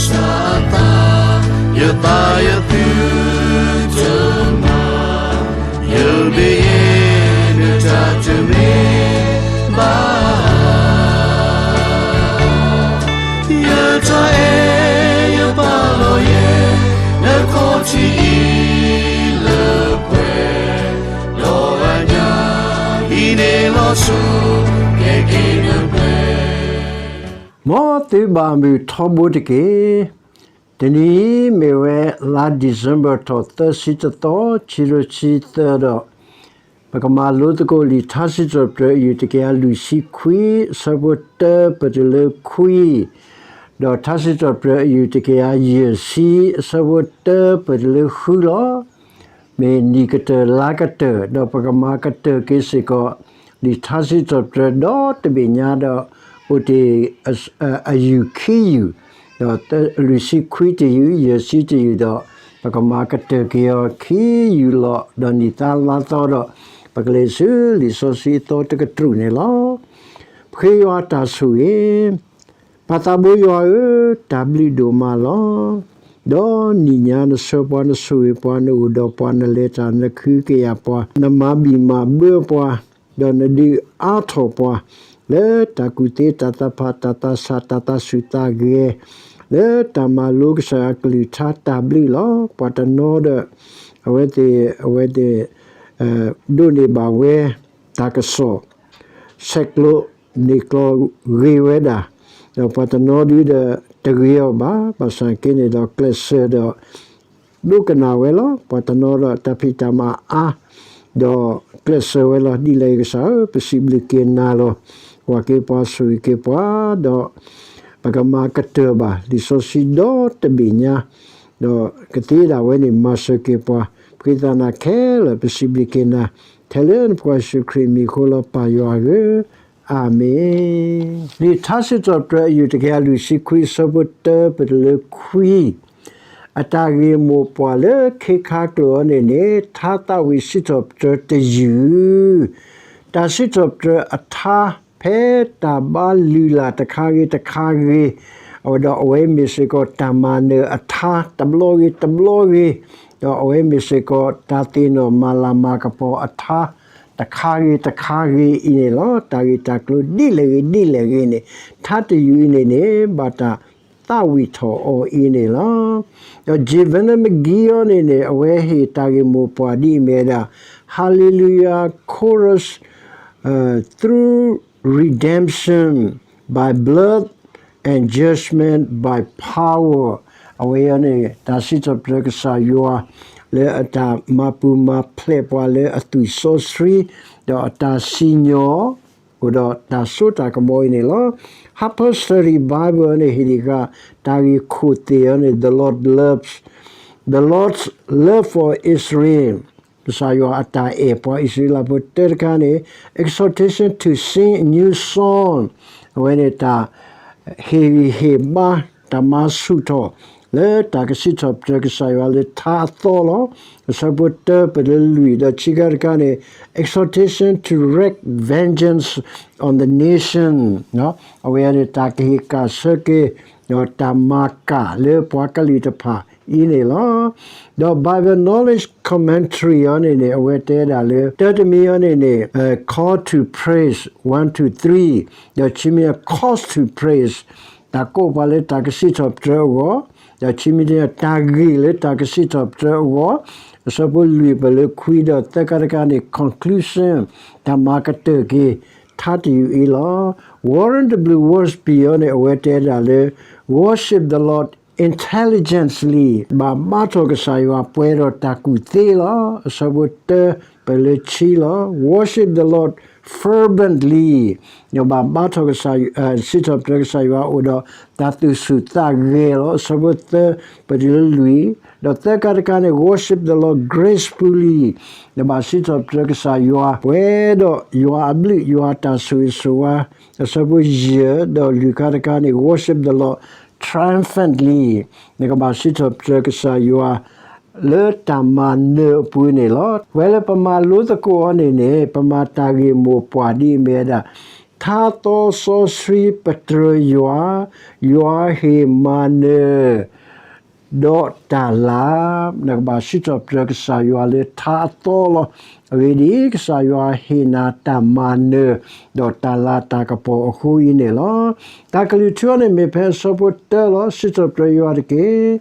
စၢ်အသး, ယသးယသုတမၤ, ယမ့ၢ်ယဲ နတၢ်တမ့ၢ်ဘၣ်. ယတၢ်အဲၣ်ယပာ်လီၤယဲ နခီၣ်ထံးအံၤလၢပှဲၤ, ဒီးအညၣ်အံၤန့ၣ်လီၤဆီ ကဲက့ၤနပှဲၤ. မ်သုဘၣ်မုာ်ထီဘိတက့ၢ်. တနံၤအံၤမ့ၢ်ဝဲလါ December ထီၣ်သၢဆံတသီ ခံကထိခံဆံသၢဒီး ပကမၤလိသကိးလံာ်ထါစံးထီၣ်ပတြၢၤအယုၢ် တကယၤလွံၢ်ဆံခွံ အဆၢဖိတၢပတုၤလၢခွံ, ဒီးထါစံးထီၣ်ပတြၢၤအယုၢ် တကယၤယဲၢ်ဆံ အဆၢဖိတၢပတုၤလၢဃုလီၤ. မ့ၢ်နံၣ်ကတၢၢ်လါကတၢၢ် ဒီးပကမၤကတၢၢ်က့ၤစ့ၢ်ကီး လံာ်ထါစံးထီၣ်ပတြၢၤဒီတဘ့ၣ်ညါဒီး အိၣ်တ့ၢ်အယုၢ်ခံယုၢ်, ဒီးလွံၢ်ဆံခွံတယုၢ် ယဲၢ်ဆံတယုၢ်ဒီး ပကမၤကတၢၢ်က့ၤအီၤခံယုၢ်လီၤ ဒီးနံၣ်သါလါသီဒီး ပကလဲၤဆူလံာ်စီဆှံအသီတကတြူၢ်န့ၣ်လီၤ. ပဃ့ယွၤတၢ်ဆိၣ်ဂ့ၤ, ပၢ်သးဘိယွၤဧၢ, တၢ်ဘျုးဒိၣ်မးလီၤ. ဒီးနံၣ်ညါနဆှၢပှၤ နဆိၣ်ဂ့ၤပှၤ နအိၣ်ဒီးပှၤ နလဲၤတၢ် နဃုကယာ်ပှၤ နမၤဘံၣ်မၤဘၢပှၤ ဒီးနဒုးအါထီၣ်ပှၤ လၢတၢ်ကူၣ်သ့တၢ်သးဖး တၢ်သးဆး တၢ်သးစူၤသးဂဲၤ လၢတၢ်မၤလိကစၢ်ယွၤအကလုၢ်ကထါတၢ်ဘျုးလီၤ. ပှၤတနီၤဒီး အဝဲသ့ၣ် အဝဲသ့ၣ် ဒိးန့ၢ်ဘၣ်ဝဲ တၢ်ကစီၣ် ဆဲးကျိးန့ၢ်ကျိးဂ့ၤဝဲဒၣ်, ဒီးပှၤတနီၤဒုဒီးတဂ့ၤအီၤဘၣ်. ဘၣ်ဆၣ်က့န့ၣ်ဒီးကျဲးစၢးဒီး ဒိကနၣ်ဝဲလီၤ. ပှၤတနီၤဒီးတၢ်ဖံးတၢ်မၤအါ ဒီးကျဲးစၢးဝဲလီၤ. ဒ်လဲၣ်ဂ့ၤကစၢ်ဧၢ, ပစံးဘျုးက့ၤနၤလီၤ. ကွၢ်က့ၤပှၤ ဆိၣ်ဂ့ၤက့ၤပှၤ ဒီးပကမၤကတၢၢ်ဘၣ် လံာ်စီဆှံဒီတဘ့ၣ်ညါ, ဒီးကသ့ဒၣ်ဝဲန့ၣ် မၤစၢၤက့ၤပှၤ ပဃ့သးနၤခဲလၢာ် ပစံးဘျုးက့ၤနၤ ထဲလၢနဖိခွါယ့ၣ်ၡူးခရံာ်အမံၤအဃိလီၤ ပၢ်ယွၤဧၢ, အၤမ့ၣ်. လံာ်ထါစံးထီၣ်ပတြၢၤအယုၢ် တကယၤလွံၢ်ဆံခွံ အဆၢဖိတၢပတုၤလၢခွံ, အတၢ်ဂ့ၢ်မိၢ်ပှၢ်လၢခ့ခါကျိာ်အံၤန့ၣ်န့ၣ် ထါသးဝံၣ်စံးထီၣ်ပတြၢၤတယုၢ်, တၢ်စံးထီၣ်ပတြၢၤအထါ ဖဲတၢ်ဘါလုၢ်လၢ်တခါဂ့ၤတခါဂ့ၤ, အဝဲဒီးအဝဲမ့ၢ်စ့ၢ်ကီးတၢ်မၤနၢၤအထါ တဘျီဂ့ၤတဘျီဂ့ၤ, ဒီးအဝဲမ့ၢ်စ့ၢ်ကီးတၢ်သ့ၣ်နီၣ်မၤလၤမၤကပီၤအထါ တခါဂ့ၤတခါဂ့ၤအံၤန့ၣ်လီၤ. တၢ်ဂ့ၢ်တၢ်ကျိၤဒ်လဲၣ်ဂ့ၤဒ်လဲၣ်ဂ့ၤန့ၣ် ထါတယုၢ်အံၤန့ၣ်န့ၣ် ဘၣ်တၢ်သးဝံၣ်ထီၣ်အီၤအံၤန့ၣ်လီၤ. ဒီး Jay Vernon McGee အံၤန့ၣ်န့ၣ် အဝဲဟ့ၣ်တၢ်ဂ့ၢ်မိၢ်ပှၢ်ဒ်အမ့ၢ်ဝဲဒၣ် Hallelujah Chorus, through redemption by blood and judgment by power. အဝဲအံၤန့ၣ် တၢ်စံးထီၣ်ပတြၢၤကစၢ်ယွၤ လၢအတၢ်မၤပူၤမၤဖျဲးပှၤလၢအသွံၣ်စီဆှံ ဒီးအတၢ်စံၣ်ညီၣ် အိၣ်ဒီးတၢ်စိတၢ်ကမီၤအံၤန့ၣ်လီၤ. Harper's Study Bible န့ၣ် ဟ့ၣ်ဒံးဃာ် တၢ်ဂ့ၢ်ခိၣ်သ့ၣ်အံၤန့ၣ် The Lord loves, The Lord's love for Israel, ကစၢ်ယွၤအတၢ်အဲၣ်ပှၤအံၣ်စရ့လးဖိတၢတခါန့ၣ် exhortation to sing a new song, အဝဲန့ၣ်တၢ် ဟ့ၣ်ဂံၢ်ဟ့ၣ်ဘါ တၢ်မၤဆူၣ်ထီၣ် လၢတၢ်ကစံးထီၣ်ပတြၢၤကစၢ်ယွၤလၢထါအသီလီၤ. အဆၢဖိတၢပတုၤလၢလွံၢ် ဒီးခံခါတခါန့ၣ် exhortation to wreak vengeance on the nation, အဝဲန့ၣ်တၢ်ကဟ့ၣ်ကၣ်ဆၢက့ၤ ဒီးတၢ်မၤကၣ်လၢပှၤကလုာ်တဖၣ်အံၤန့ၣ်လီၤ. ဒီး Bible Knowledge Commentary အံၤန့ၣ်န့ၣ် အဝဲတဲဒၣ်လၢ တၢတမံၤအံၤန့ၣ်န့ၣ် call to praise one, two, three, ဒီးခံမံၤ cause to praise, တၢ်ကိးပှၤလၢတၢ်ကစံးထီၣ်ပတြၢၤအဂီၢ်, ဒီးခံမံၤတမံၤ တၢ်ဂ့ၢ်လၢတၢ်ကစံးထီၣ်ပတြၢၤအဂီၢ်, အဆၢဖိလွံၢ်ပတုၤလၢခွံ ဒီးသၢခါတခါန့ၣ် conclusion, တၢ်မၤကတၢၢ်က့ၤ ထါတယုၢ်အံၤလီၤ. Warren W. Wiersbe အံၤန့ၣ် အဝဲတဲဒၣ်လၢ worship the Lord intelligently, ဘၣ်ဘါထီၣ်ကစၢ်ယွၤပှဲၤဒီးတၢ်ကူၣ်သ့လီၤ. အဆၢဖိတၢပတုၤလၢခံလီၤ. Worship the Lord fervently, ဘၣ်ဘါထီၣ်ကစၢ်, စံးထီၣ်ပတြၢၤကစၢ်ယွၤအိၣ်ဒီးတၢ်သူၣ်ဆူၣ်သးဂဲၤလီၤ. အဆၢဖိသၢပတုၤလၢလွံၢ်, ဒီးသၢခါတခါန့ၣ် worship the Lord gracefully, ဘၣ်စံးထီၣ်ပတြၢၤကစၢ်ယွၤ ပှဲၤဒီးယွၤအဘျုး ယွၤအတၢ်ဆိၣ်ဂ့ၤဆိၣ်ဝါ, အဆၢဖိယဲၢ် ဒီးလွံၢ်ခါတခါန့ၣ် worship the Lord triumphantly, နကဘၣ်စံးထီၣ်ပတြၢၤကစၢ်ယွၤ လၢတၢ်မၤနၢၤအပူၤန့ၣ်လီၤ. ပဝဲလၢပမၤလိသကိးအီၤန့ၣ်န့ၣ် ပမၤတၢ်ဂ့ၢ်မိၢ်ပှၢ်ဒ်အမ့ၢ်ဝဲဒၣ် ထါ ထါသီစီဆှံပတြၢၤယွၤ, ယွၤဟ့ၣ်မၤနၢၤ ဒီးတၢ်လၤ, နကဘၣ်စံးထီၣ်ပတြၢၤကစၢ်ယွၤလၢထါအသီလီၤ. အဂ့ၢ်ဒ်အံၤ, ကစၢ်ယွၤဟ့ၣ်နၤတၢ်မၤနၢၤ ဒီးတၢ်လၤတၢ်ကပီၤအဃိအံၤန့ၣ်လီၤ. တၢ်ကလုၢ်ထူအံၤန့ၣ်မ့ၢ်ဖဲအဆၢဖိတၢလီၤ. စံးထီၣ်ပတြၢၤယွၤတက့ၢ်.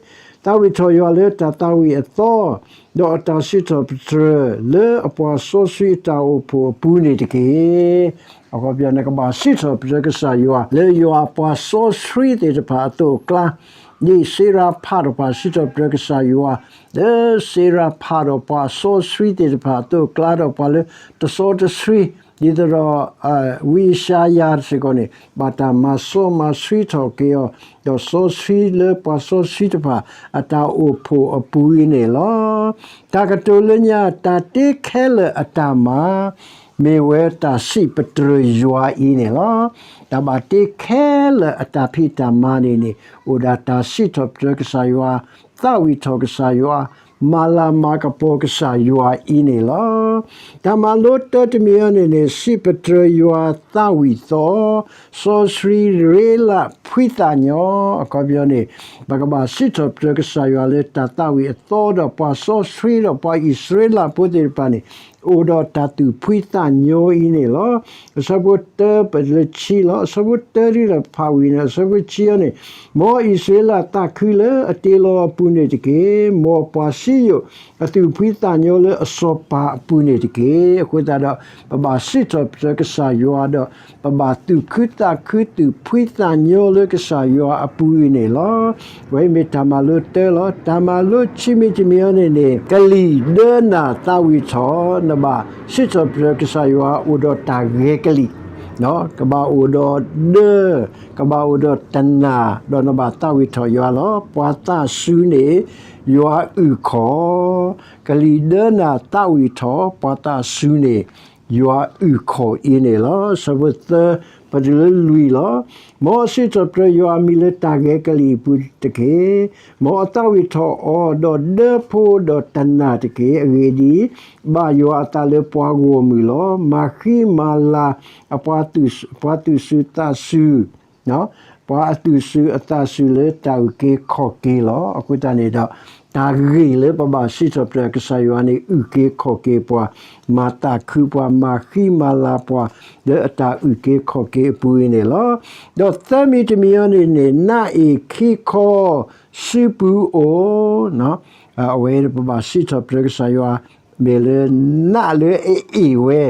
သးဝံၣ်ထီၣ်ယွၤလၢတၢ်သးဝံၣ်အသီ, ဒီးအတၢ်စံးထီၣ်ပတြၢၤလၢအပှၤစီဆှံအတၢ်အိၣ်ဖှိၣ်အပူၤန့ၣ်တက့ၢ်. အခီပညီ နကဘၣ်စံးထီၣ်ပတြၢၤကစၢ်ယွၤ လၢယွၤအပှၤစီဆှံသ့ၣ်တဖၣ်အသိးအကျါ, ဒ်စ့ရၤဖးဒီးပှၤစံးထီၣ်ပတြၢၤကစၢ်ယွၤ, လၢစ့ရၤဖးဒီးပှၤစီဆှံသ့ၣ်တဖၣ်အသိးအကျါ ဒီးပှၤလၢတစီတဆှံ, ဒ်သိးဒီး ဝံယၡါယၤစ့ၢ်ကီးန့ၣ် ဘၣ်တၢ်မၤစီမၤဆှံထီၣ်က့ၤအီၤ, ဒီးစီဆှံလၢပှၤစီဆှံတဖၣ်အတၢ်အိၣ်ဖှိၣ်အပူၤအံၤန့ၣ်လီၤ. တၢ်ကတိၤလၢညါ တၢ်တ့ခဲလၢာ်အတၢ်မၤ မ့ၢ်ဝဲတၢ်စံးပတြၢၤယွၤအံၤန့ၣ်လီၤ. တၢ်ဘၣ်တ့ခဲလၢာ်အတၢ်ဖံးတၢ်မၤန့ၣ်န့ၣ် အိၣ်ဒၣ်တၢ်စံးထီၣ်ပတြၢၤကစၢ်ယွၤ, သးဝံၣ်ထီၣ်ကစၢ်ယွၤ, မၤလၤမၤကပီၤကစၢ်ယွၤအံၤန့ၣ်လီၤ. တၢ်မၤလိတၢတမံၤအံၤန့ၣ်န့ၣ် စံးပတြၢၤယွၤသးဝံၣ်သီ, စီဆှံရ့လးဖှံသးညီ, အခီပညီန့ၣ် ပကဘၣ်စံးထီၣ်ပတြၢၤကစၢ်ယွၤလၢတၢ်သးဝံၣ်အသီဒီးပှၤစီဆှံဒီးပှၤအံၣ်စရ့လးဖိသ့ၣ်တဖၣ်န့ၣ် အိၣ်ဒီးတၢ်သူၣ်ဖှံသးညီအံၤန့ၣ်လီၤ. အဆၢဖိတၢပလၢဆံလီၤ. အဆၢဖိတၢဒ်ဒီးဖးဝံၤန့ၣ် အဆၢဖိဆံအံၤန့ၣ်, မ်အံၣ်စရ့လးသးခုလၢအတ့လီၤအပူၤန့ၣ်တက့ၢ်. မ်ပှၤစံယိၣ်အသူၣ်ဖှံသးညီလၢအစီၤပၤအပူၤန့ၣ်တက့ၢ်. အဃိသတးဒီး ပဘၣ်စံးထီၣ်ပတြၢၤကစၢ်ယွၤဒီး ပဘၣ်သူၣ်ခုသးခုသူၣ်ဖှံသးညီလၢကစၢ်ယွၤအပူၤအံၤန့ၣ်လီၤ. ဝဲအံၤမ့ၢ်တၢ်မၤလိတၢလီၤ. တၢ်မၤလိဆံမံၤတမံၤအံၤန့ၣ်န့ၣ် ကလံၣ်ဒၢနၤသးဝံၣ်ထီၣ်, နဘၣ်စံးထီၣ်ပတြၢၤကစၢ်ယွၤအိၣ်ဒီးတၢ်ဂဲၤကလံၣ်, ကဘၣ်အိၣ်ဒီးဒၢ, ကဘၣ်အိၣ်ဒီးတနၢ်, ဒီးနဘၣ်သးဝံၣ်ထီၣ်ယွၤလီၤ. ပှၤသးစူၤန့ၣ် ယွၤအုၣ်ခီၣ်, ကလံၣ်ဒၢနၤသးဝံၣ်ထီၣ်, ပှၤသးစူၤန့ၣ် ယွၤအုၣ်ခီၣ်အံၤန့ၣ်လီၤ. အဆၢဖိသၢ ပတုၤလၢလွံၢ်လီၤ. မ်အစံးထီၣ်ပတြၢၤယွၤအမံၤလၢတၢ်ဂဲၤကလံၣ်အပူၤတက့ၢ်. မ်အသးဝံၣ်ထီၣ်အီၤဒီးဒၢဖိဒီးတနၢ်တက့ၢ်. အဂ့ၢ်ဒ်အံၤ, ဘၣ်ယွၤအသးလၢပှၤဂီၢ်မုၢ်လီၤ. မၤဃံမၤလၤ ပှၤသူၣ်စူၤသးစူၤ ပှၤအသူၣ်စူၤအသးစူၤလၢတၢ်အုၣ်က့ၤခီၣ်က့ၤလီၤ. အဃိသတးန့ၣ်ဒီး တၢ်ဂ့ၢ်လၢပဘၣ်စံးထီၣ်ပတြၢၤကစၢ်ယွၤန့ၣ် အုၣ်က့ၤခီၣ်က့ၤပှၤ, မၤသးခုပှၤ, မၤဃံမၤလၤပှၤ လၢအတၢ်အုၣ်က့ၤခီၣ်က့ၤအပူၤအံၤန့ၣ်လီၤ. ဒီးသၢမံၤတမံၤအံၤန့ၣ်န့ၣ် နးအ့ၣ်ခံခီစုပူၤအိၣ် အဝဲပဘၣ်စံးထီၣ်ပတြၢၤကစၢ်ယွၤ မ့ၢ်လၢနးလၢအအ့ၣ်ဝဲ,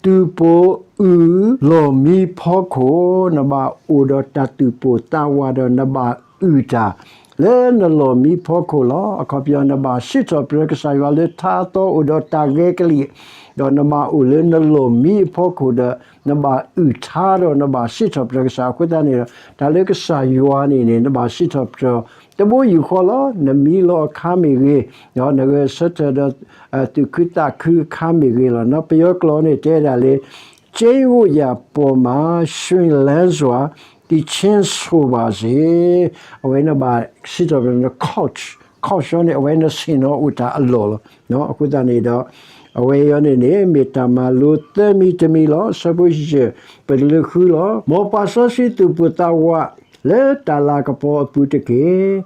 တူၢ်ပိာ်အုၣ်လီၢ်မံဖီခိၣ်, နဘၣ်အိၣ်ဒီးတၢ်သူၣ်ပိၢ်သးဝးဒီးနဘၣ်အုၣ်တၢ် လၢနလီၢ်မံဖီခိၣ်လီၤ. အခီပညီ နဘၣ်စံးထီၣ်ပတြၢၤကစၢ်ယွၤလၢထါအသီအိၣ်ဒီးတၢ်ဂဲၤကလံၣ်, ဒီးနဘၣ်အိၣ်လၢနလီၢ်မံအဖီခိၣ်ဒီး နဘၣ်အုၣ်ထါဒီးနဘၣ်စံးထီၣ်ပတြၢၤကစၢ်. အဃိသတးန့ၣ်ဒီး တၢ်လၢကစၢ်ယွၤန့ၣ်န့ၣ် နဘၣ်စံးထီၣ်ပတြၢၤ တဘိယူၢ်ဃီလီၤ. နမံလီၤအခါမ့ၢ်ဂ့ၤ, နဂဲၤဆၢထၢၣ်ဒီး သူၣ်ခုသးခုအခါမ့ၢ်ဂ့ၤလီၤ. ပယီၤကျိာ်န့ၣ်တဲဒၣ်လၢ ကျိၣ်ယၤပိာ်မး ရွှင်လန်းစွာ သီချင်းဆိုပါစေ, အဝဲနဘၣ်စံးထီၣ်ပတြၢၤ ခီၣ် ခီၣ်ဆှီန့ၣ် အဝဲနဆ့ၣ်နီၤအိၣ်တၢ်အလီၢ်လီၤ. အဃိသတးန့ၣ်ဒီး အဝဲအံၤန့ၣ်န့ၣ် မ့ၢ်တၢ်မၤလိသၢမံၤတမံၤလီၤ. အဆၢဖိယဲၢ် ပတုၤလၢဃုလီၤ. မ်ပှၤစီဆှံသူၣ်ပိၢ်သးဝး လၢတၢ်လၤကပီၤအပူၤတက့ၢ်.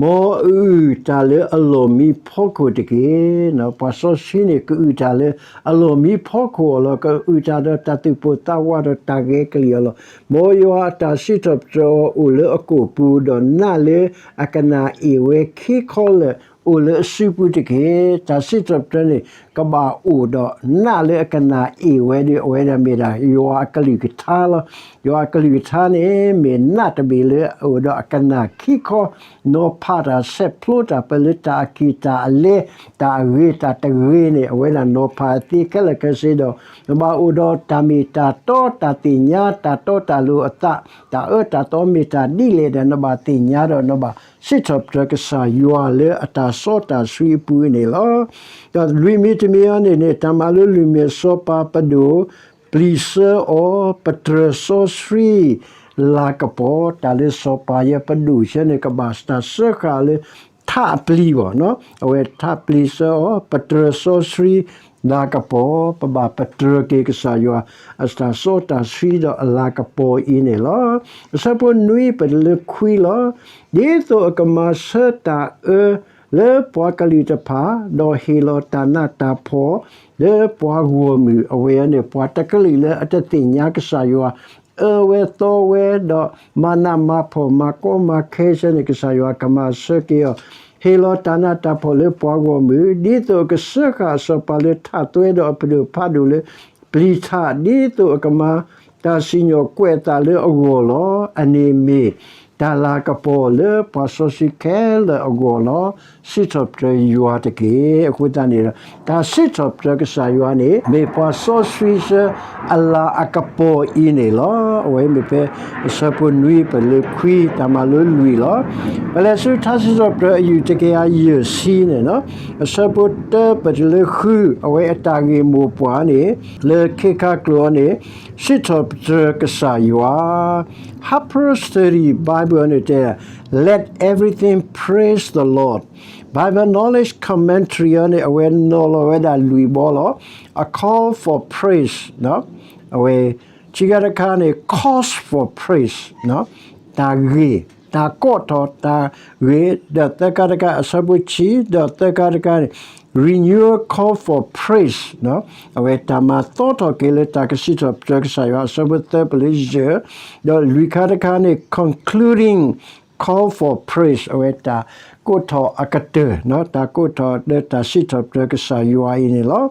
မ်အအုၣ်တၢ်လၢအလီၢ်မံဖီခိၣ်တက့ၢ်. ပှၤစီဆှံန့ၣ် ကအုၣ်တၢ်လၢအလီၢ်မံဖီခိၣ်အလီၢ်, ကအုၣ်တၢ်ဒီးတၢ်သူၣ်ပိၢ်သးဝးဒီးတၢ်ဂဲၤကလံၣ်အလီၢ်. မ်ယွၤအတၢ်စံးထီၣ်ပတြၢၤအီၤအိၣ်လၢအကိာ်ပူၤ, ဒီးနးလၢအကနၣ်အ့ၣ်ဝဲခံခီလၢာ် အိၣ်လၢအစုပူၤတက့ၢ်. တၢ်စံးထီၣ်ပတြၢၤန့ၣ် ကဘၣ်အိၣ်ဒီးနးလၢအကနၣ်အ့ၣ်ဝဲဒီး အဝဲဒၣ်မ့ၢ်ဒၣ် ယွၤအကလုၢ်ကထါလီၤ. ယွၤအကလုၢ်ကထါန့ၣ် မ့ၢ်နးတဘ့ၣ်လၢအအိၣ်ဒီးအကနၣ်ခံခီ, နီၤဖးတၢ်ဆဲးဖျိတၢ်ပလၢတၢ်အကံၢ်တၢ်အလဲ, တၢ်အဂ့ၤတၢ်တဂ့ၤန့ၣ် အဝဲဒၣ်နီၤဖးသ့ခဲလၢာ်ခဲဆ့ဒီး နဘၣ်အိၣ်ဒီးတၢ်မ့ၢ်တၢ်တီ တၢ်သ့ၣ်ညါ တၢ်တီတၢ်လိၤအသး, တၢ်အၢတၢ်သီမ့ၢ်တၢ်ဒ်လဲၣ်ဒီး နဘၣ်သ့ၣ်ညါဒီး နဘၣ်စံးထီၣ်ပတြၢၤကစၢ်ယွၤလၢအတၢ်စီတၢ်ဆှံအပူၤန့ၣ်လီၤ. ဒီးလွံၢ်မံၤတမံၤအံၤန့ၣ်န့ၣ် တၢ်မၤလိလွံၢ်မံၤ စီၤပၤပဒိၣ် ပျံၤဆှၢအီၤ ပတြၢၤစီဆှံ လၤကပီၤ, တၢ်လၢစီၤပၤယဲ ပဒိၣ်ဆၢန့ၣ် ကဘၣ်တၢ်စၢဃာ်လၢ ထးအပျံၤဘၣ်, အဝဲထးပျံၤဆှၢအီၤ ပတြၢၤစီဆှံ လၤကပီၤ, ပဘၣ်ပတြၢၤက့ၤကစၢ်ယွၤ အတၢ်စီတၢ်ဆှံဒီးအလၤကပီၤအံၤန့ၣ်လီၤ. အဆၢဖိနွံပတုၤလၢခွံလီၤ. ဒ်သိးအကမၤဆၢတၢ်အၢ လၢပှၤကလုာ်တဖၣ်, ဒီးဟ့ၣ်လီၤတၢ်နးတၢ်ဖှီၣ် လၢပှၤဂီၢ်မုၢ်, အဝဲန့ၣ် ပှၤတကလုာ်လၢအတသ့ၣ်ညါကစၢ်ယွၤ အၢဝဲသီဝဲဒီး မၤနးမၤဖှီၣ် မၤကီမၤခဲဆၢန့ၣ် ကစၢ်ယွၤကမၤဆၢက့ၤအီၤ, ဟ့ၣ်လီၤတၢ်နးတၢ်ဖှီၣ်လၢပှၤဂီၢ်မုၢ်, ဒ်သိးအကစၢဃာ်အစီၤပၤလၢထးသွဲဒီးအပဒိၣ်ဖးဒိၣ်လၢပျံၤထး, ဒ်သိးအကမၤတၢ်စံၣ်ညီၣ်ကွဲးအသးလၢအဂီၢ်လီၤ. အန့ၣ်မ့ၢ်တၢ်လၤကပီၤလၢပှၤစီဆှံခဲလၢာ်အဂီၢ်လီၤ. စံးထီၣ်ပတြၢၤယွၤတက့ၢ်. အဃိသတးန့ၣ်ဒီး တၢ်စံးထီၣ်ပတြၢၤကစၢ်ယွၤန့ၣ် မ့ၢ်ပှၤစီဆှံစၢအလၤအကပီၤအံၤန့ၣ်လီၤ. အဝဲမ့ၢ်ဖဲအဆၢဖိနွံပတုၤလၢခွံ တၢ်မၤလိလွံၢ်လီၤ. ပလဲၤဆူထါစံးထီၣ်ပတြၢၤအယူၢ်တကယၤယဲၢ်ဆံန့ၣ်, အဆၢဖိတၢပတုၤလၢဃု အဝဲအတၢ်ဂ့ၢ်မိၢ်ပှၢ်န့ၣ် လၢခ့ခါကျိာ်အံၤန့ၣ် စံးထီၣ်ပတြၢၤကစၢ်ယွၤ Harper's Study Bible န့ၣ်တဲ Let everything praise the Lord. Bible Knowledge Commentary အံၤန့ၣ် အဝဲနီၤလီၤဝဲဒၣ်လွံၢ်ဘီလီၤ. A call for praise, အဝဲ ခံခါတခါန့ၣ် cause for praise, တၢ်ဂ့ၢ်, တၢ်ကိးထီၣ်တၢ်ဂ့ၢ်, ဒီးသၢခါတခါ အဆၢဖိဆံ, ဒီးသၢခါတခါန့ၣ် renewal call for praise, အဝဲတၢ်မၤသီထီၣ်က့ၤလၢတၢ်ကစံးထီၣ်ပတြၢၤကစၢ်ယွၤ အဆၢဖိသၢပတုၤလၢယဲၢ်, ဒီးလွံၢ်ခါတခါန့ၣ် concluding call for praise, အဝဲတၢ်ကိးထီၣ်အကတၢၢ်, တၢ်ကိးထီၣ်လၢတၢ်စံးထီၣ်ပတြၢၤကစၢ်ယွၤအံၤန့ၣ်လီၤ.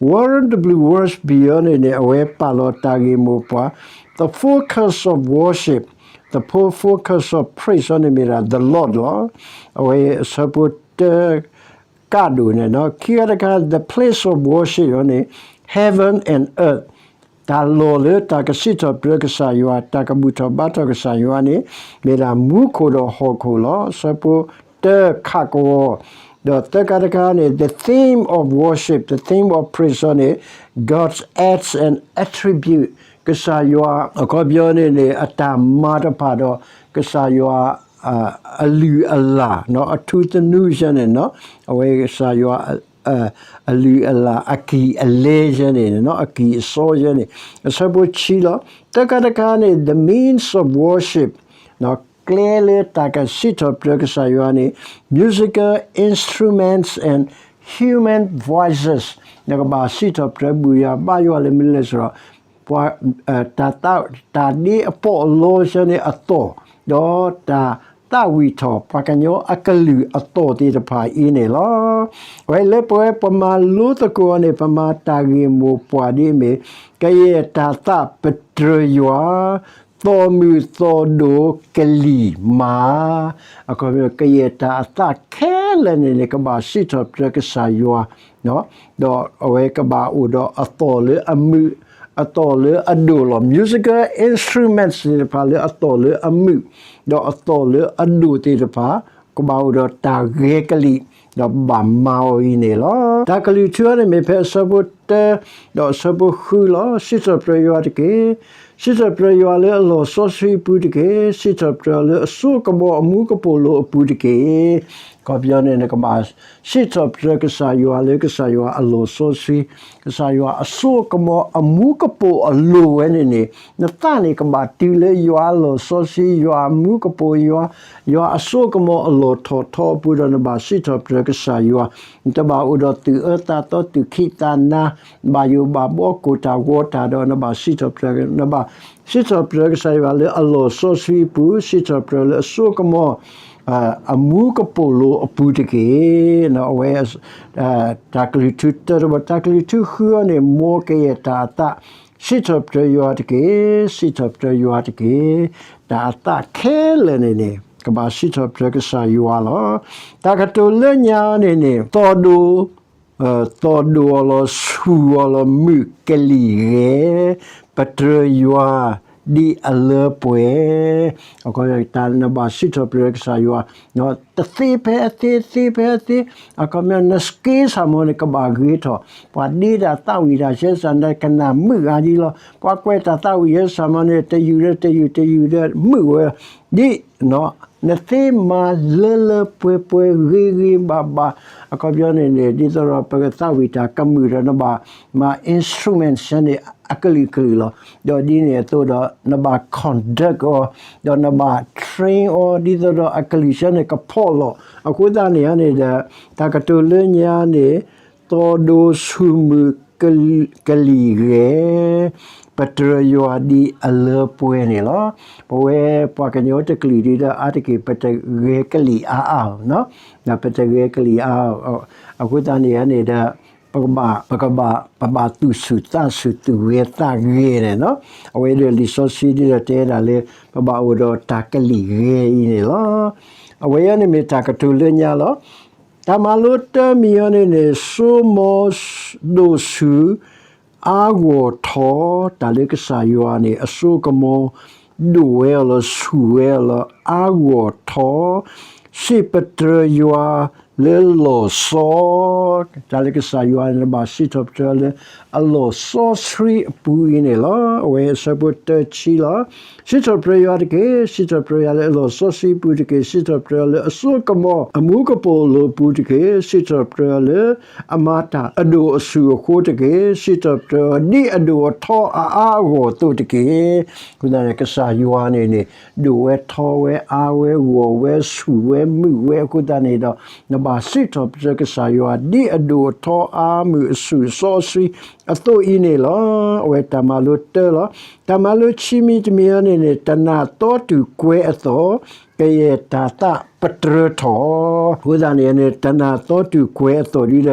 Warren W. Wiersbe အံၤန့ၣ်န့ၣ် အဝဲပာ်လီၤတၢ်ဂ့ၢ်မိၢ်ပှၢ် The focus of worship, the fo- focus of praise အံၤန့ၣ်မ့ၢ်ဒၣ် the Lord လီၤ. အဝဲအဆၢဖိတၢ ကးဒိၣ်န့ၣ်, ခံခါတခါ the place of worship အံၤန့ၣ် heaven and earth, တၢ်လီၢ်လၢတၢ်ကစံးထီၣ်ပတြၢၤကစၢ်ယွၤ တၢ်ကဘူၣ်ထီၣ်ဘါထီၣ်ကစၢ်ယွၤန့ၣ် မ့ၢ်ဒၣ်မူခိၣ်ဒီးဟီၣ်ခိၣ်လီၤ. အဆၢဖိတၢ ခးကဝီၤ, ဒီးသၢခါတခါန့ၣ် the theme of worship, the theme of praise အံၤန့ၣ် God's acts and attribute, ကစၢ်ယွၤ အခီပညီန့ၣ်န့ၣ် အတၢ်မၤတဖၣ်ဒီး ကစၢ်ယွၤ အလုၢ်အလၢ် အထူသနူယဲန့ၣ်, အဝဲကစၢ်ယွၤ အလုၢ်အလၢ် အကံၢ်အလဲယဲန့ၣ်, အကံၢ်အစီယဲန့ၣ်, အဆၢဖိဆံလီၤ. သၢခါတခါန့ၣ် the means of worship, ကျဲလၢတၢ်ကစံးထီၣ်ပတြၢၤကစၢ်ယွၤန့ၣ် musical instruments and human voices, နကဘၣ်စံးထီၣ်ပတြၢၤဘူၣ်ယွၤဘါယွၤလၢမနုၤလဲၣ်န့ၣ်ဒီး ပှၤ တၢ်သး တၢ်ဒ့အပီးအလီယဲန့ၣ်အသီၣ်, ဒီးတၢ်သးဝံၣ်ထီၣ်ပှၤကညီအကလုၢ်အသီၣ်သ့ၣ်တဖၣ်အံၤန့ၣ်လီၤ. အဝဲလၢပဝဲပမၤလိသကိးအီၤန့ၣ် ပမၤတၢ်ဂ့ၢ်မိၢ်ပှၢ်ဒ်အမ့ၢ် ကယဲၢ်တၢ်သးပတြၢၤယွၤ သီၣ်မုာ်သီၣ်ဒိၣ်ကလံၤမၤ, အခီပညီ ကယဲၢ်တၢ်အသးခဲလၢာ်န့ၣ်န့ၣ် ကဘၣ်စံးထီၣ်ပတြၢၤကစၢ်ယွၤ, ဒီးအဝဲကဘၣ်အိၣ်ဒီးအသီၣ်လၢအမုာ် အသီၣ်လၢအဒိၣ်လီၤ. Musical instruments သ့ၣ်တဖၣ်လၢအသီၣ်လၢအမုာ် ဒီးအသီၣ်လၢအဒိၣ်သ့ၣ်တဖၣ် ကဘၣ်အိၣ်ဒီးတၢ်ဂဲၤကလံၣ် ဒီးဘၣ်မၤအီၤအံၤန့ၣ်လီၤ. တၢ်ကလုၢ်ထူအံၤန့ၣ်မ့ၢ်ဖဲအဆၢဖိတၢ ဒီးအဆၢဖိဃုလီၤ. စံးထီၣ်ပတြၢၤယွၤတက့ၢ်. စံးထီၣ်ပတြၢၤယွၤလၢအလီၢ်စီဆှံအပူၤတက့ၢ်. စံးထီၣ်ပတြၢၤလၢအစိကမီၤအမူကပိာ်လိၤအပူၤတက့ၢ်. အခီပညီန့ၣ် နကဘၣ်စံးထီၣ်ပတြၢၤကစၢ်ယွၤလၢကစၢ်ယွၤအလီၢ်စီဆှံ, ကစၢ်ယွၤအစိကမီၤအမူကပိာ်အလိၤဝဲန့ၣ်န့ၣ် နသးန့ၣ်ကဘၣ်တုၤလၢယွၤအလီၢ်စီဆှံ, ယွၤအမူကပိာ်, ယွၤ, ယွၤအစိကမီၤအလီၢ်ထီၣ်ထီအပူၤဒီး နဘၣ်စံးထီၣ်ပတြၢၤကစၢ်ယွၤ, နတဘၣ်အိၣ်ဒီးသူၣ်အၢသးသီ သူၣ်ခံးသးနၤ, ဘၣ်ယိၣ်ဘၣ်ဘီ ကိၢ်တၢ်ဂီၤတၢ်ဒီး နဘၣ်စံးထီၣ်ပတြၢၤ, နဘၣ်စံးထီၣ်ပတြၢၤကစၢ်ယွၤလၢအလီၢ်စီဆှံအပူၤ, စံးထီၣ်ပတြၢၤလၢအစိကမီၤ အမူကပိာ်လိၤအပူၤတက့ၢ်. အဝဲ တၢ်ကလုၢ်ထူတၢတဘီ, တၢ်ကလုၢ်ထူဃုအံၤန့ၣ် မ်ကယဲၢ်တၢ်အသး, စံးထီၣ်ပတြၢၤယွၤတက့ၢ်. စံးထီၣ်ပတြၢၤယွၤတက့ၢ်. တၢ်အသးခဲလၢာ်န့ၣ်န့ၣ် ကဘၣ်စံးထီၣ်ပတြၢၤကစၢ်ယွၤလီၤ. တၢ်ကတိၤလၢညါန့ၣ်န့ၣ် သီၣ်ဒိၣ် သီၣ်ဒိၣ်အီၤလီၤ, ဆူၣ်အီၤလီၤ, မုာ်ကလံၤဂဲၤ, ပတြၢၤယွၤဒ်အလၢပှဲၤ, တၢ်နဘၣ်စံးထီၣ်ပတြၢၤကစၢ်ယွၤ, တသ့ဖဲအသ့, သ့ဖဲအသ့, အခီပညီ နစက့စၢ်မီၤန့ၣ် ကဘၣ်ဂ့ၤထီၣ်, ပှၤဒ့တၢ်သးဝံၣ်တၢ်ဆဲးစၢ်န့ၣ် ကနၣ်မုာ်ဂၤဒ်လီၤ, ပှၤကွဲးတၢ်သးဝံၣ်ယဲစၢ်မီၤန့ၣ် တယုၢ်ဒီးတယုၢ် တယုၢ်ဒီးမုာ်ဝဲ, ဒ် နသ့မၤလၢလၢပှဲၤပှဲၤဂ့ၤဂ့ၤဘၣ်ဘၣ်, အခီပညီန့ၣ်န့ၣ် ဒ်သိးဒီးပကသးဝံၣ်တၢ်ကမုာ်ဒီးနဘၣ်မၤ instrument ဆၢန့ၣ်အကလုာ်ကလုာ်လီၤ. ဒီးဒ်န့ၣ်အသိးဒီး နဘၣ် conduct အီၤ, ဒီးနဘၣ် train အီၤ ဒ်သိးဒီးအကလုာ်ဆၢန့ၣ်ကဖီၣ်လီၤ. အဃိသတးန့ၣ်န့ၣ်ဒီး တၢ်ကတိၤလၢညါန့ၣ် သီၣ်ဒိၣ်ဆူၣ်မုၢ်ကလံၣ်ဂဲၤ ပတြၢၤယွၤဒ်အလၢပှဲၤန့ၣ်လီၤ. ပဝဲပှၤကညီတကလုာ်ဒ်ဒီးအါတက့ၢ် ပတဂဲၤကလံၣ်အါအါ, ပတဂဲၤကလံၣ်အါအါ, အဃိသတးန့ၣ်န့ၣ်ဒီး ပကဘၣ် ပကဘၣ် ပဘၣ်သူၣ်ဆူၣ်သးဆူၣ်သူၣ်ဂဲၤသးဂဲၤန့ၣ်လီၤ. အဝဲဒီးလံာ်စီဆှံဒ်ဒီးတဲဒၣ်လၢ ပဘၣ်အိၣ်ဒီးတၢ်ကလံၣ်ဂဲၤအံၤန့ၣ်လီၤ. အဝဲအံၤန့ၣ်မ့ၢ်တၢ်ကတိၤလၢညါလီၤ. တၢ်မၤလိတၢ်မံၤအံၤန့ၣ်န့ၣ် စိကမီၤဒိၣ်ဆူၣ် အါဂီၢ်ထီၣ်, တၢ်လၢကစၢ်ယွၤန့ၣ် အစိကမီၤဒိၣ်ဝဲအီၤလီၤ, ဆူၣ်ဝဲအီၤလီၤ, အါဂီၢ်ထီၣ်, စံးပတြၢၤယွၤလၢလီၤဆီ, တၢ်လၢကစၢ်ယွၤန့ၣ် ဘၣ်စံးထီၣ်ပတြၢၤလၢအလီၤဆီဆှံအပူၤအံၤန့ၣ်လီၤ. အဝဲအဆၢဖိတဆံလီၤ. စံးထီၣ်ပတြၢၤယွၤတက့ၢ်, စံးထီၣ်ပတြၢၤယွၤလၢအလီၤဆီဆှံအပူၤတက့ၢ်, စံးထီၣ်ပတြၢၤယွၤလၢအစိကမီၤအမူကပိာ်လိၤပူၤတက့ၢ်, စံးထီၣ်ပတြၢၤယွၤလၢအမၤတၢ်အဒိၣ်အဆူၣ်အဃိတက့ၢ်, စံးထီၣ်ပတြၢၤယွၤဒ်အဒိၣ်အထီအအါအဂီၢ်အသိးတက့ၢ်. အဃိသတးန့ၣ် ကစၢ်ယွၤန့ၣ်န့ၣ် ဒိၣ်ဝဲထီဝဲ အါဝဲ ဂီၢ်ဝဲ ဆူၣ်ဝဲ မုာ်ဝဲအဃိသတးန့ၣ်ဒီး နဘၣ်စံးထီၣ်ပတြၢၤကစၢ်ယွၤ ဒ်အဒိၣ်အထီအါမုာ်အဆူၣ်အစီအဆှံအသိးအံၤန့ၣ်လီၤ. အဝဲတၢ်မၤလိတၢလီၤ. တၢ်မၤလိခံမံၤတမံၤအံၤန့ၣ်န့ၣ် တနာ်သီတူၢ်ကွဲၤအသီၣ် ကယဲၢ်တၢ်သးပတြၢၤထီၣ်. အဃိသတးန့ၣ်န့ၣ် တနာ်သီတူၢ်ကွဲၤအသီၣ်ဒ်ဒီး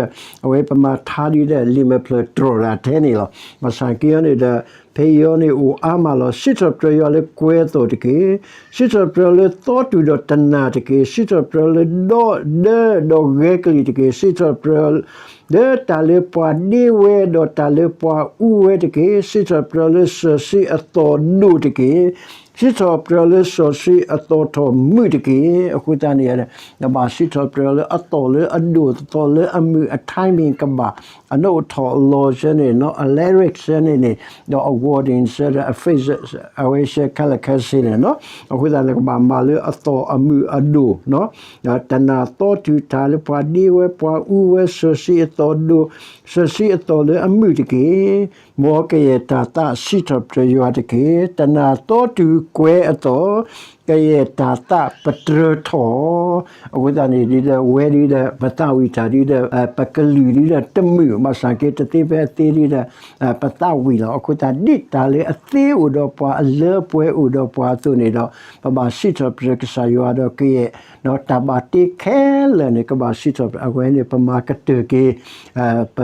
အဝဲပမၤထါဒ်ဒီး လံာ်မဲာ်ဖျၢၣ်တြီၢ်ဒၣ်ထဲန့ၣ်လီၤ. ဘၣ်ဆၣ်က့အံၤန့ၣ်ဒီး ဖဲအံၤအံၤန့ၣ်အိၣ်အါမးလီၤ. စံးထီၣ်ပတြၢၤယွၤလၢကွဲၤအသီၣ်တက့ၢ်. စံးထီၣ်ပတြၢၤလၢသီတူၢ်ဒီးတနာ်တက့ၢ်. စံးထီၣ်ပတြၢၤလၢဒီဒၢဒီးဂဲၤကလံၣ်တက့ၢ်. စံးထီၣ်ပတြၢၤ လၢတၢ်လၢပှၤဒ့ဝဲဒီးတၢ်လၢပှၤအူဝဲတက့ၢ်. စံးထီၣ်ပတြၢၤလၢစီၤဆှံအသီၣ်ဒိၣ်တက့ၢ်. စံးထီၣ်ပတြၢၤလၢစီၤဆှံအသီၣ်ထီၣ်မုာ်တက့ၢ်. အဃိသတးန့ၣ် နဘၣ်စံးထီၣ်ပတြၢၤလၢအသီၣ်လၢအဒိၣ် သီၣ်လၢအမုာ် အ timing ကဘၣ် အနအိၣ်ထီၣ်အလီၢ်ဆၢန့ၣ်နီၤ အ lyric ဆၢန့ၣ်န့ၣ် ဒီးအ wording ဆၢဒီးအ phrase အဝဲဆၢခဲလၢာ်ခဲဆ့န့ၣ်နီၤ. အဃိသတးန့ၣ် ကဘၣ်မၤလၢအသီၣ်အမုာ်အဒိၣ်နီၤ. တနာ်သီတူၢ်တၢ်လၢပှၤဒ့ဝဲပှၤအူဝဲ စီၤဆှံအသီၣ်ဒိၣ် စီၤဆှံအသီၣ်လၢအမုာ်တက့ၢ်. မ်ကယဲၢ်တၢ်သးစံးထီၣ်ပတြၢၤယွၤတက့ၢ်. တနာ်သီတူၢ်ကွဲၤအသီၣ် ကယဲၢ်တၢ်သးပတြၢၤထီၣ်. အဃိသတးန့ၣ် ဒ်ဒီးဝဲဒ်ဒီး ပသးဝံၣ်တၢ်ဒ်ဒီး ပကလုၢ်ဒ်ဒီးတမုာ် ဘၣ်ဆၣ်က့တသ့ဖဲအသ့ဒ်ဒီး ပသးဝံၣ်လီၤ. အဃိသတးဒ်တၢ်လၢအသ့အိၣ်ဒီးပှၤ အလၢပှဲၤအိၣ်ဒီးပှၤအသိးန့ၣ်ဒီး ပဘၣ်စံးထီၣ်ပတြၢၤကစၢ်ယွၤဒီးကယဲၢ် တၢ်ဘၣ်တ့ခဲလၢာ်န့ၣ် ကဘၣ်စံးထီၣ်ပတြၢၤ အဝဲန့ၣ် ပမၤကတၢၢ်က့ၤ ပ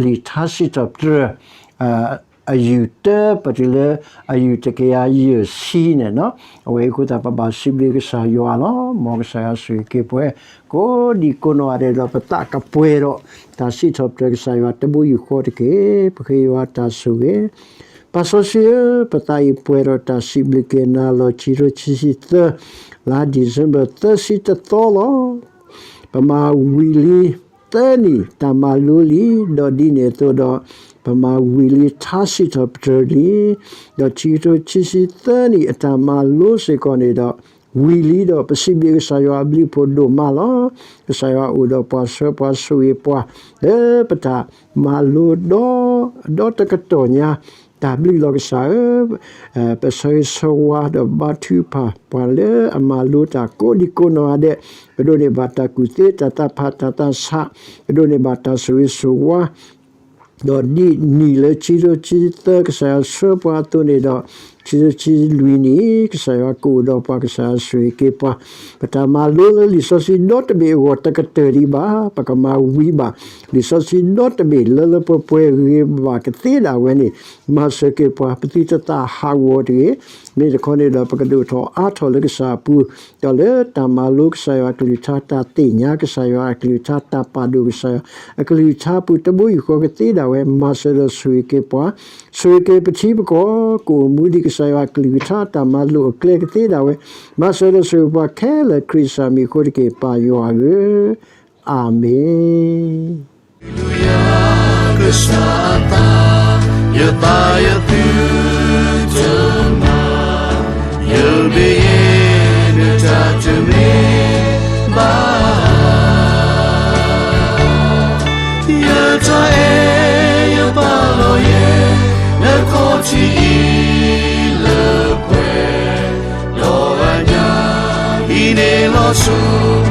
လံာ်ထါစံးထီၣ်ပတြၢၤ အယုၢ်တၢ ပတုၤလၢအယုၢ်တကယၤယဲၢ်ဆံန့ၣ်နီၤ. အဝဲအံၤအဃိသတး ပဘၣ်စံးဘျုးကစၢ်ယွၤလီၤ. မ်ကစၢ်ယွၤဆိၣ်ဂ့ၤက့ၤပှၤ ကိးဒံကိးနီၢ်ဂၤဒဲးဒီး ပသးကပှဲၤဒီး တၢ်စံးထီၣ်ပတြၢၤကစၢ်ယွၤတဘိယူၢ်ဃီတက့ၢ်. ပဃ့ယွၤတၢ်ဆိၣ်ဂ့ၤ ပၢ်စီဆှံဧၢ, ပသးအံၤပှဲၤဒီးတၢ်စံးဘျုးက့ၤနၤလီၤ. ခံကထိခံဆံသၢ လါ December သၢဆံတသီလီၤ. ပမၤဝံၤလံသၢနံၣ်တၢ်မၤလိလံ, ဒီးဒ်န့ၣ်အသိးဒီး ပမၤဝံၤလံထါစံးထီၣ်ပတြၢၤလံ, ဒီးခံကထိခံဆံသၢနံၣ်အတၢ်မၤလိစ့ၢ်ကီးန့ၣ်ဒီး ဝံၤလံဒီး ပစံးဘျုးကစၢ်ယွၤအဘျုးအဖှိၣ်ဒိၣ်မးလီၤ. ကစၢ်ယွၤအိၣ်ဒီးပှၤဆှၢပှၤဆိၣ်ဂ့ၤပှၤ လၢပတၢ်မၤလိဒီး ဒီတကတီၢ်ညါ တၢ်ဘျုးလီၤကစၢ်ဧၢ, ပဆၢဂ့ၤဆၢဝါဒီးဘါထုကဖၣ်ပှၤလၢအမၤလိတၢ်ကိးဒံကိးနီၢ်ဂၤဒဲး, ပဒိးန့ၢ်ဘၣ်တၢ်ကူၣ်သ့တၢ်သးဖးတၢ်သးဆး, ပဒိးန့ၢ်ဘၣ်တၢ်ဆိၣ်ဂ့ၤဆိၣ်ဝါ ဒီးဒ်နံၣ်လၢခံကထိခံဆံသၢ ကစၢ်ယွၤဆှၢပှၤအသိးန့ၣ်ဒီး ခံကထိခံဆံလွံၢ်နံၣ် ကစၢ်ယွၤကအိၣ်ဒီးပှၤ ကစၢ်ယွၤဆိၣ်ဂ့ၤက့ၤပှၤ, ပတၢ်မၤလိလၢလံာ်စီဆှံဒီတဘ့ၣ်အဂီၢ်တကတၢၢ်ဒံးဘၣ်, ပကမၤဝံၤဘၣ် လံာ်စီဆှံဒီတဘ့ၣ်လၢလၢပှဲၤပှဲၤဂ့ၤဘၣ်ကသ့ဒၣ်ဝဲန့ၣ် မၤစၢၤက့ၤပှၤ ပသုတသးဟးဂီၤတဂ့ၤ, မ့ၢ်တခီန့ၣ်ဒီး ပကဒိၣ်ထီၣ်အါထီၣ်လၢကစၢ်အပူၤ, ဒီးလၢတၢ်မၤလိကစၢ်ယွၤအကလုၢ်ကထါ တၢ်သ့ၣ်ညါကစၢ်ယွၤအကလုၢ်ကထါ တၢ်ပာ်ဒိၣ်ကစၢ်ယွၤအကလုၢ်ကထါအပူၤ တဘိယူၢ်ဃီကသ့ဒၣ်ဝဲ မၤစၢၤဒီးဆိၣ်ဂ့ၤက့ၤပှၤ, ဆိၣ်ဂ့ၤက့ၤပထံပကီၢ် ကအိၣ်မူဒံးကစၢ်ယွၤအကလုၢ်ကထါ တၢ်မၤလိာ်အကျဲကသ့ဒၣ်ဝဲ, မၤစၢၤဒီးဆိၣ်ဂ့ၤပှၤခဲလၢာ် ခရံာ်စၢ်မံၤအဃိတက့ၢ် ပၢ်ယွၤဧၢ, အၤမ့ၣ်. Hallelujah, ကစၢ်အသး, ယသးယသုတမၤ, ယဘ့ၣ်ယဲၢ်နတၢ် အံၤန့ၣ်လီၤဆူ